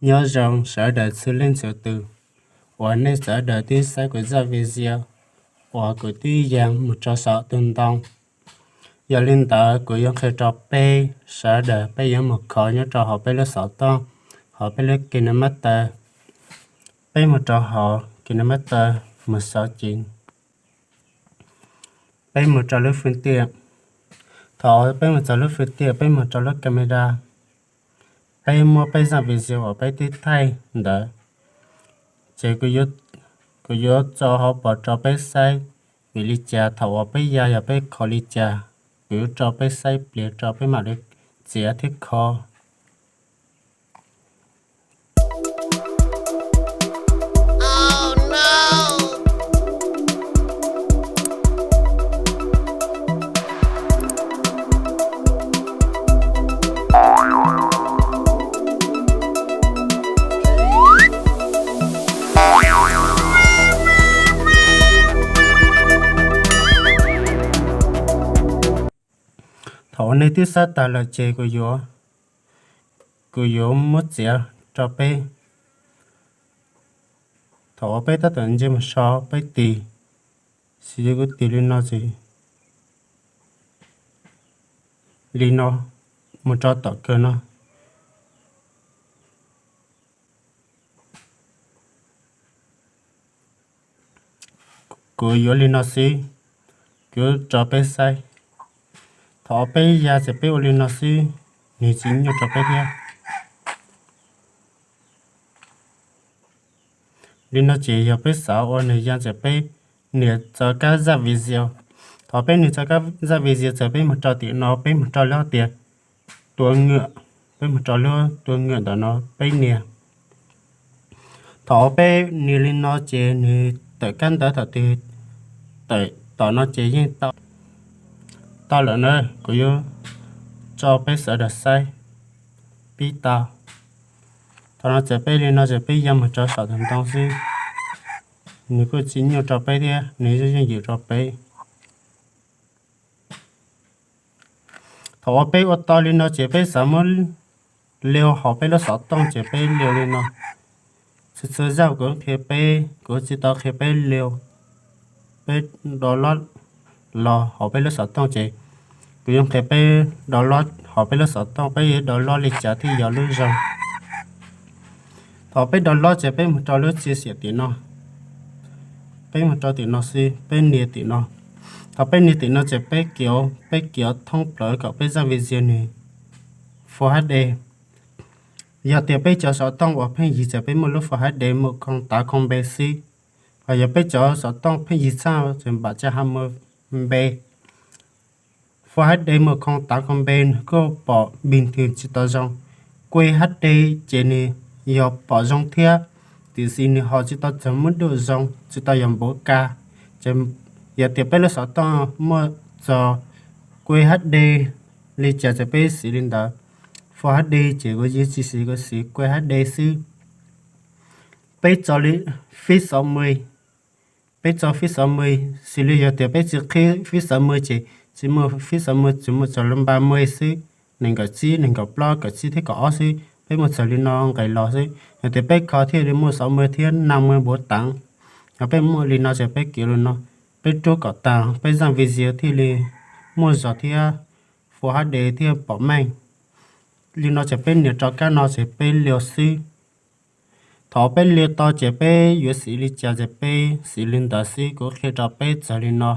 Nyob zoo sawv daws txhua leej txhua tus uas nej sawv daws twb saib kuv zaj video uas kuv twb ya mus rau saum tus ntoo. Yog li ntawd kuv yuav qhia rau peb sawv daws peb yuav mus kho nyob rau hauv peb lub xov tooj, hauv peb lub KineMaster. Peb mus rau hauv KineMaster mus xov ces peb mus rau lub fwj tiam. Thaum peb mus txog lub fwj tiam peb mus rau lub camera, peb muab peb zaj video uas peb twb thaij ntawd, ces kuv yuav tso hauv paus rau peb saib. Vim li cas thaum uas peb ya yog peb kho li cas, kuv yuav rau peb saib pliag rau peb mam li txiav thiab kho. Thaum uas nej twb saib tag lawm ces kuv yuav, kuv yuav muab txiav rau peb. Thaum uas peb tab tom nce mus so peb tis, xws li kuv tis li no ces, li no mus rau tom kawg no. Kuv yuav li no xwb, kuv yuav rau peb saib. Thaum peb ya ces peb ua li no xwb, nws tsis nyuaj rau peb thiab. Li no ces yog peb xav ua nws ya ces peb nias txoj kab zaj video. Thaum peb nias txoj kab zaj video ces peb mus rau tim no, peb mus rau lub tias tua ngwm, peb mus rau lub tua ngwm ntawm no peb nias. Thaum peb nias li no ces nws tawm kab ntawv thaum twg tawm tom no ces yeej tau lawm na. Kuv yuav tso peb sawv daws saib pib tau. Thaum no ces peb li no ces peb ya mus rau saum tus ntoo xwb, nws kuj tsis nyuaj rau peb thiab nws yeej yooj yim rau peb. Thaum uas peb ua tau li no ces peb xav muab liu hauv peb lub xov tooj ces peb liu li no. Txhua txhua zaug kuv qhia peb, kuv tsis tau qhia peb liu, peb download los hauv peb lub xov tooj ces kuv yuav qhia peb download hauv peb lub xov tooj, peb yuav download li cas thiaj yog lub zoo. Thaum peb download ces peb mus rau lub chia sẻ tim no, peb mus rau tim no xwb, peb nias tim no. Thaum peb nias tim no ces peb kiv, peb kiv thoob plaws kom peb zaj video nws Full H D. Yog tias peb cov xov tooj uas pheej yig ces peb muaj lub Full H D mus khoom tav khoom npe xwb. Ho yog peb cov xov tooj pheej yig txhaj ces npam tsa ha mus npe. Full H D mus khoom tav khoom npe nws kuj pom bình thường tsis tau zoo. Quad H D ces nws yog pom zoo thiab, tiam sis nws ho tsis tau txog muaj dua zoo, tsis tau yog npuv ka. Ces yog tias peb lub xov tooj muaj txog Quad H D li cas ces peb siv li ntawd. Full H D ces kuv yeej tsis siv, kuv siv Quad H D xwb. Peb tso li fib xov mws, peb tso fib xov mws, xws li yog tias peb tsis qhib fib xov mws ces tsis muaj fib xov mws, tsis muaj txog lub npa mws xwb, nees nkaum tsib, nees nkaum plaub, kaum tsib thiab kaum ob xwb, peb muaj txog li no nqes los xwb. Yog tias peb kho thiaj li muaj xov mws thiab naj mws npuv tav. Yog peb muaj li no ces peb kiv li no, peb rub kom tag peb zaj video thiaj li muaj zog thiab Full H D thiaj pom meej. Li no ces peb nias rau kab no ces peb liu xwb. Thaum peb liu tau ces peb yuav siv li cas ces peb siv li ntawd xwb, kuv qhia rau peb txog li no.